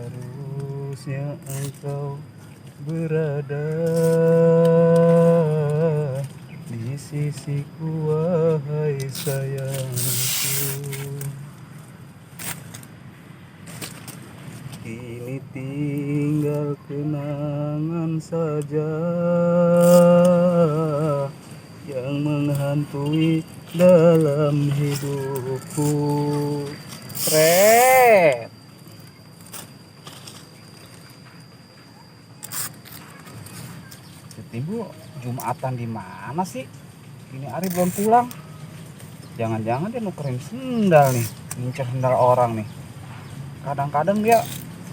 Seharusnya engkau berada di sisiku, wahai sayangku. Kini tinggal kenangan saja yang menghantui dalam hidupku. Fred, Ibu Jumatan di mana sih? Ini hari belum pulang. Jangan-jangan dia nukerin sendal nih, ngincer sendal orang nih. Kadang-kadang dia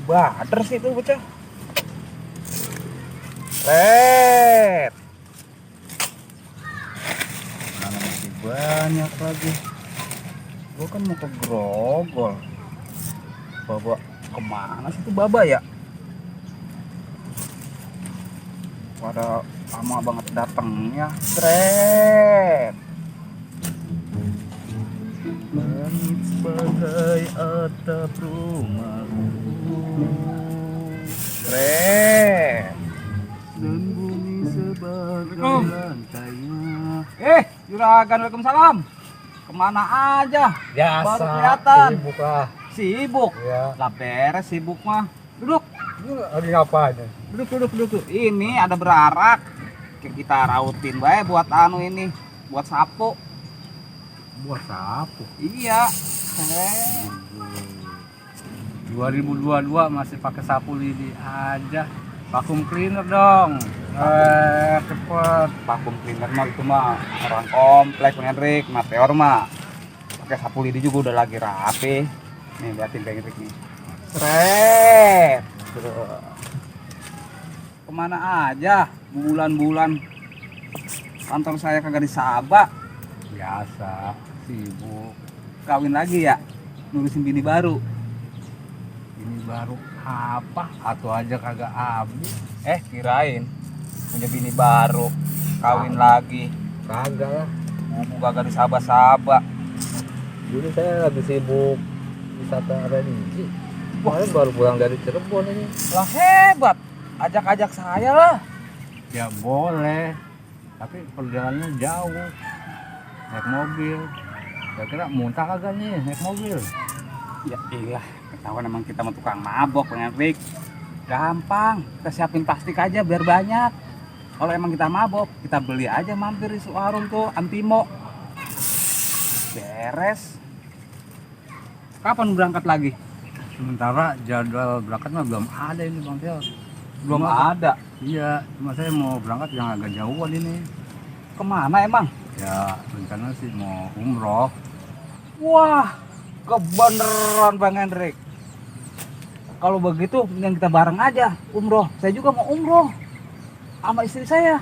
bader sih tuh bocah. Red, mana masih banyak lagi. Gua kan mau ke Grogol. Baba kemana sih tuh Baba ya? Pada lama banget datangnya. Red, langit sebagai atap rumahku, Red, dan bumi sebagai lantainya. Juragan, Waalaikumsalam. Kemana aja? Biasa, baru kelihatan. sibuk lah. Sibuk? Ya. Lah beres sibuk mah. Duduk. Ini lagi ngapain? Duduk. Ini ada berarak. Kita rautin bae buat anu ini, buat sapu. Buat sapu. Iya. 2022 masih pakai sapu lidi aja. Vacuum cleaner dong. Cepet. Vacuum cleaner mah itu mah orang kompleks, Bang Hendrik, Mateor mah. Pakai sapu lidi juga udah lagi rapi. Nih liatin Bang Hendrik nih. Seret. Kemana aja? Bulan-bulan kantor saya kagak disabak. Biasa, sibuk. Kawin lagi ya? Nulisin bini baru. Ini baru apa? Atau aja kagak habis. Kirain punya bini baru, kawin lagi. Kagak lah. Bubu kagak disabak-sabak. Dulu saya lagi sibuk wisata religi. Kemarin baru pulang dari Cirebon ini. Lah hebat, ajak-ajak saya lah. Ya boleh, tapi perjalanannya jauh. Naik mobil. Kira-kira muntah kagak nih naik mobil? Ya iyalah, ketahuan emang kita mau tukang mabok, Bang Hendrik. Gampang, kita siapin plastik aja biar banyak. Kalau emang kita mabok, kita beli aja mampir di warung tuh, Antimo. Beres. Kapan berangkat lagi? Sementara jadwal berangkat mah belum ada ini Bang Tel. Belum ada. Iya, cuma saya mau berangkat yang agak jauhan ini. Kemana emang? Ya rencana sih mau umroh. Wah, kebeneran Bang Hendrik. Kalau begitu, mending kita bareng aja umroh. Saya juga mau umroh sama istri saya.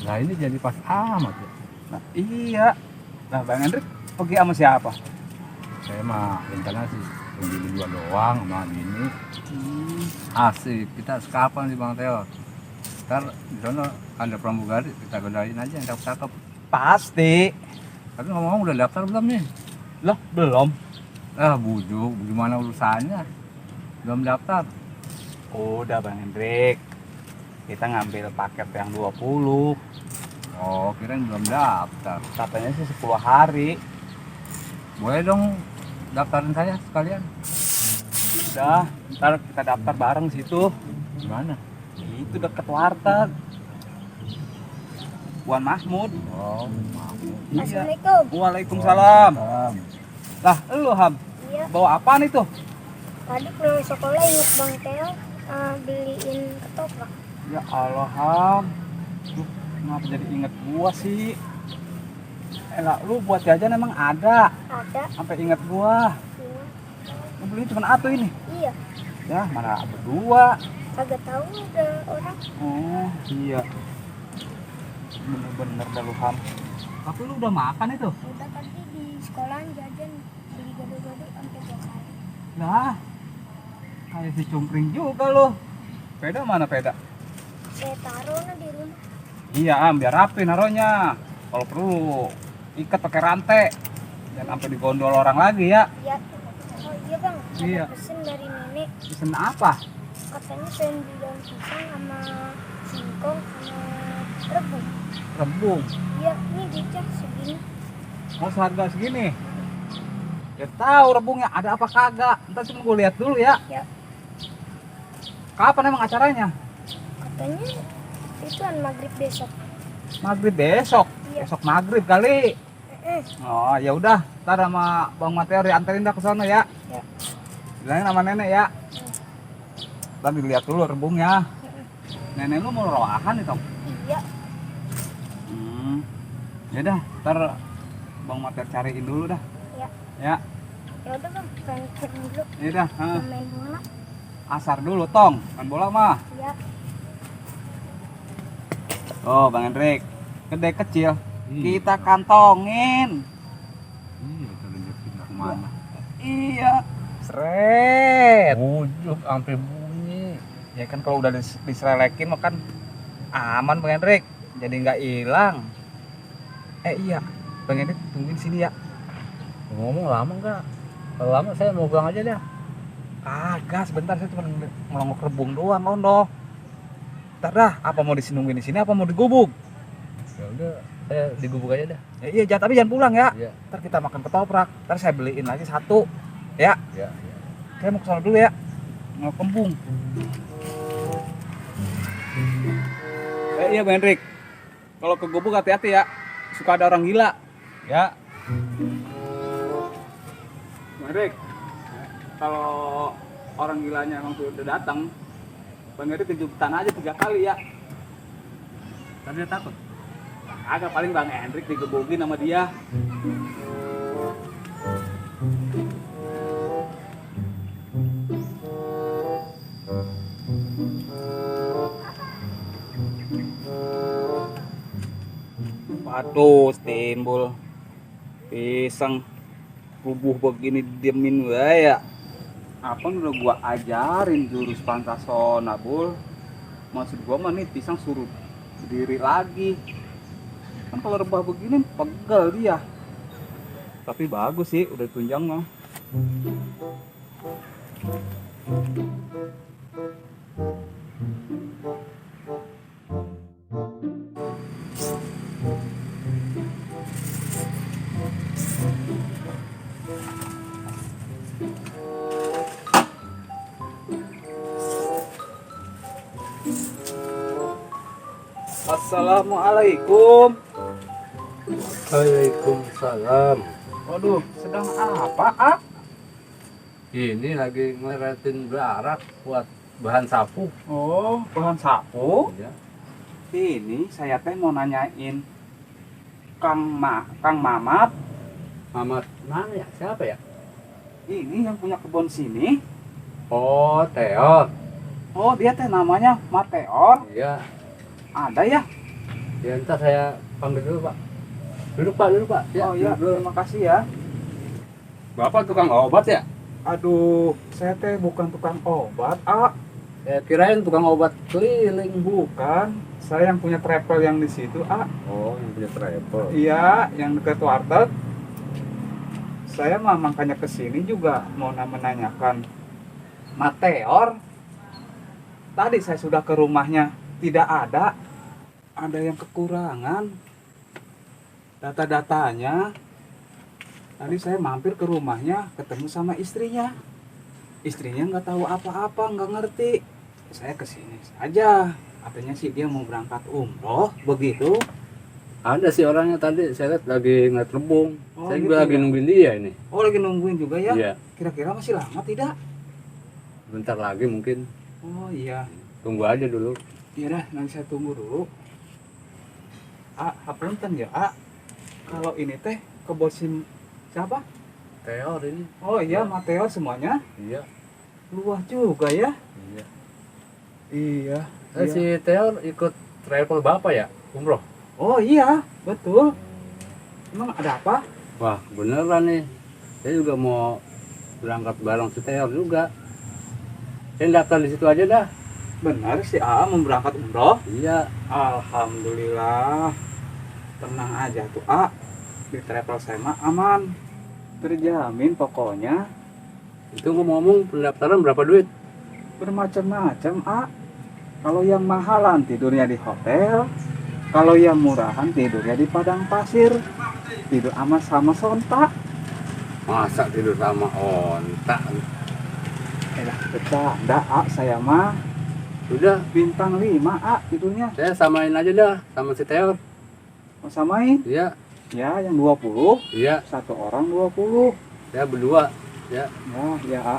Nah ini jadi pas amat ya. Nah, iya. Nah, Bang Hendrik pergi sama siapa? Saya mah rencana sih pergi berdua doang sama bini. Asik, kita sekapan di Bang Teo. Ntar di sana ada pramugari, kita godain aja yang cakep-cakep. Pasti. Tapi ngomong-ngomong udah daftar belum nih? Loh, belum. Bujuk, gimana urusannya? Belum daftar. Udah Bang Hendrik. Kita ngambil paket yang 20. Oh, kirain belum daftar. Katanya sih 10 hari. Boleh dong daftarin saya sekalian. Udah, ntar kita daftar bareng situ. Gimana? Itu deket warteg. Wan Mahmud. Oh, maaf. Iya. Assalamualaikum. Waalaikumsalam. Lah, lu Ham, Iya, bawa apaan itu? tadi pulang sekolah ingat Bang Teo beliin ketoprak. Ya Allah Ham. Duh, kenapa jadi inget gua sih? Lah, lu buat jajan emang ada? Ada. Sampai inget gua. Iya. Lu beli cuma satu ini? Iya, Ya, mana berdua? kagak tahu ada orang. Oh, iya. Bener-bener dah lu Ham. Tapi lu udah makan itu? Udah tadi di sekolahan jajan beli gado-gado sampai 2 kali. Lah, kayak si cungkring juga lu. Peda mana peda? Saya taruh nah di rumah. Iya Am, biar rapi naruhnya. Kalau perlu ikat pakai rantai. Jangan sampai digondol orang lagi ya. Ya. Oh iya Bang, ada Iya. pesen dari nenek. Pesen apa? Katanya pengen beli daun pisang sama singkong sama rebung. Rebung. Iya, ini dicek segini. Oh, seharga segini. Ya tahu rebungnya ada apa kagak. Ntar cuma gue lihat dulu ya. Ya. Kapan emang acaranya? Katanya ituan maghrib besok. Maghrib besok. Iya. Besok maghrib kali. Eh, Oh, ya udah. Ntar sama Bang Mateo dianterin dah ke sana ya. Ya. Bilangin sama nenek ya. Ntar dilihat dulu rebungnya. Nenek lu mau roahan itu? Iya. Ya udah, ntar Bang Mateo cariin dulu dah. Ya. Ya. Ya udah bang, pengen cek dulu. Ya udah, Mau main bola. asar dulu tong. Main bola mah. Ya. Oh, Bang Hendrik. Gede kecil. Iya. Kita kantongin. Iya, itu rezeki nggak kemana. Iya. Seret. Ujuk sampai bunyi. Ya kan kalau udah diserelekin mah kan aman Bang Hendrik. Jadi nggak hilang. Iya. Bang Hendrik tungguin sini ya. Ngomong lama nggak? Kalau lama saya mau pulang aja dah. Kagak, sebentar saya cuma ngelongok rebung doang, Ondo. Ntar dah, apa mau disinungin di sini apa mau digubuk? Ya udah, saya digubuk aja dah. Ya, iya, tapi jangan pulang ya. Iya. Ntar kita makan ketoprak. Ntar saya beliin lagi satu. Ya, Ya. saya mau ke sana dulu ya. Mau kembung. Iya, Bang Hendrik. Kalau ke gubuk hati-hati ya. Suka ada orang gila. Ya. Bang Hendrik. Kalau orang gilanya emang sudah datang, Bang Hendrik kejutan aja 3 kali ya. Tadi dia takut. Agak paling Bang Hendrik digebukin sama dia. Waduh, timbul pisang rubuh begini diemin wae ya. Apa udah gua ajarin jurus Pantasona, Bul. Maksud gua mah nih pisang suruh berdiri lagi. Kan kalau rebah begini pegel dia. Tapi bagus sih, udah tunjang mah. Assalamualaikum. Waalaikumsalam. Waduh, sedang apa, ah? Ini lagi ngeleretin berak buat bahan sapu. Oh, bahan sapu. Ya. Ini saya teh mau nanyain Kang Mamat. Mamat mana ya? Siapa ya? Ini yang punya kebun sini. Oh, Teot. Oh, dia teh namanya Mateor. Iya. Ada ya? Ya ntar saya panggil dulu, Pak. Duduk, Pak, duduk, Pak. Oh iya, duduk. terima kasih ya. Bapak tukang obat ya? Aduh, saya teh bukan tukang obat, ah. Saya kirain tukang obat keliling. Bukan, saya yang punya travel yang di situ, ah. Oh, yang punya travel. Iya, yang dekat warteg. Saya mah makanya kesini juga mau menanyakan Mateor. Tadi saya sudah ke rumahnya, tidak ada. Ada yang kekurangan data-datanya. Tadi saya mampir ke rumahnya, ketemu sama istrinya. Istrinya nggak tahu apa-apa, nggak ngerti. Saya kesini saja. Katanya sih dia mau berangkat umroh, begitu. Ada sih orangnya tadi, saya lihat lagi ngeliat rebung. Oh, Saya gitu juga lagi ya? nungguin dia ini. Oh, lagi nungguin juga ya? Iya. Kira-kira masih lama tidak? Bentar lagi mungkin. Oh iya. Tunggu aja dulu. Iya dah, nanti saya tunggu dulu. Hapunten ya, kalau ini teh kebosin siapa? Teor ini. Oh iya, Mateo semuanya. Iya. Luah juga ya. Iya. Iya. Si Teor ikut travel Bapak ya? Umroh? Oh iya, betul. Emang ada apa? Wah, beneran nih. Saya juga mau berangkat bareng si Teor juga. Saya daftar di situ aja dah. Benar si AA mau berangkat umroh? Iya. Alhamdulillah. Tenang aja tuh, A. Di travel saya mah aman. Terjamin pokoknya. Itu ngomong-ngomong pendaftaran berapa duit? Bermacam-macam, A. Kalau yang mahalan tidurnya di hotel, kalau yang murahan tidurnya di padang pasir, tidur sama sontak. Masa tidur sama onta? Bercanda, A, saya mah Udah, bintang 5, A, tidurnya. saya samain aja dah sama si Teor. Mau samain? Iya, Ya, yang 20, iya, satu orang 20. saya berdua. Ya, Ya, A.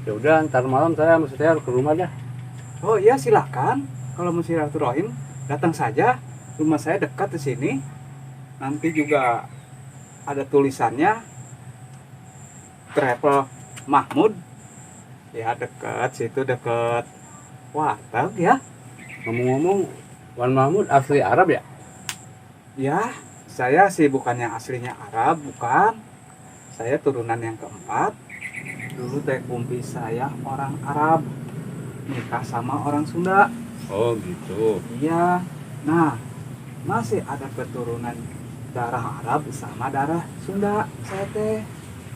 ya udah ntar malam saya sama si Teor ke rumah dah. Oh iya, silakan. Kalau mau silaturahim, datang saja. Rumah saya dekat di sini. Nanti juga ada tulisannya Travel Mahmud. Ya, dekat situ, dekat warteg ya. Ngomong-ngomong, Wan Mahmud asli Arab ya? Ya, saya sih bukannya aslinya Arab, bukan. Saya turunan yang keempat. Dulu teh kumpi saya orang Arab, nikah sama orang Sunda. Oh gitu. Iya. Nah, masih ada keturunan darah Arab sama darah Sunda saya teh.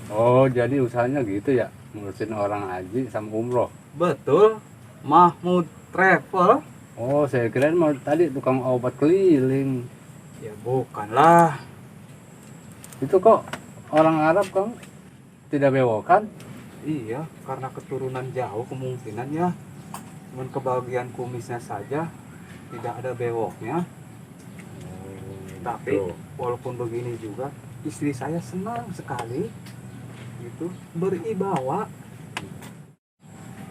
Oh jadi usahanya gitu ya? Ngurusin orang haji sama umroh. Betul. Mahmud Travel. Oh saya kirain mau tadi tukang obat keliling. Ya bukanlah. Itu kok orang Arab kamu tidak bewokan? Iya, karena keturunan jauh kemungkinan ya. Cuman kebagian kumisnya saja tidak ada bewoknya. Tapi Tuh. walaupun begini juga istri saya senang sekali gitu beribawa.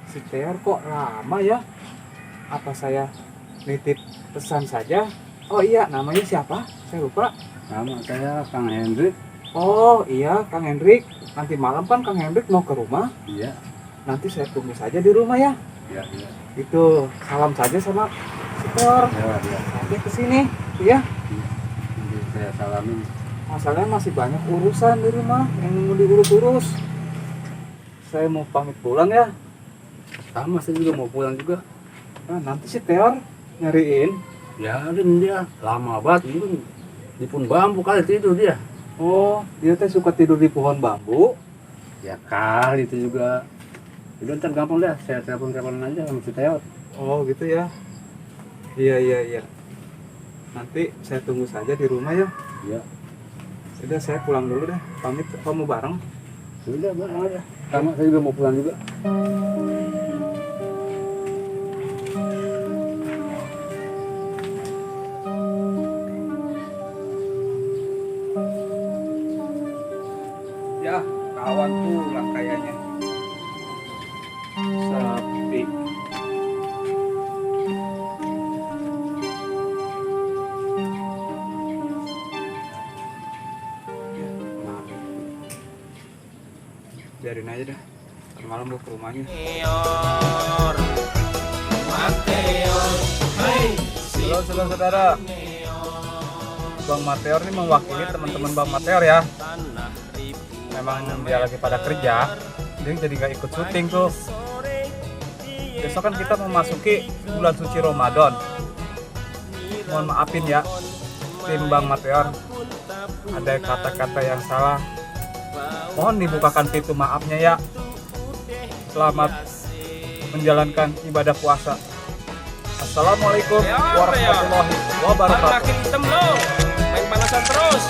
Si Teor kok lama ya? Apa saya nitip pesan saja? Oh iya, namanya siapa? Saya lupa. Nama saya Kang Hendrik. Oh iya, Kang Hendrik. Nanti malam kan Kang Hendrik mau ke rumah. Iya. Nanti saya tunggu saja di rumah ya. Iya, iya. Itu salam saja sama si Teor. Ya, ya. Nanti kesini, ya. Nanti saya salamin. Masalahnya masih banyak urusan di rumah yang mau diurus-urus. Saya mau pamit pulang ya. Sama saya juga mau pulang juga. Nah, nanti si Teor nyariin. Biarin dia, lama banget itu. Di pun bambu kali tidur dia. Oh, dia teh suka tidur di pohon bambu. Ya kali itu juga. Udah ntar gampang dah, saya telepon-teleponan aja sama si Teot. Oh, gitu ya. Iya. Nanti saya tunggu saja di rumah ya. Iya. Sudah, saya pulang dulu deh. Pamit, kamu bareng. Udah bareng aja. Sama saya juga mau pulang juga. Ya, kawan pulang kayaknya. Sepi. Ya, maaf. Biarin aja dah. Ntar malam gue ke rumahnya. Halo saudara-saudara. Bang Mateor ini mewakili teman-teman Bang Mateor ya. Memang dia lagi pada kerja, jadi nggak ikut syuting tuh. Besok kan kita memasuki bulan suci Ramadan. Mohon maafin ya, tim Bang Mateor. Ada kata-kata yang salah. Mohon dibukakan pintu maafnya ya. Selamat menjalankan ibadah puasa. Assalamualaikum warahmatullahi wabarakatuh. Makin hitam lo, main panasan terus.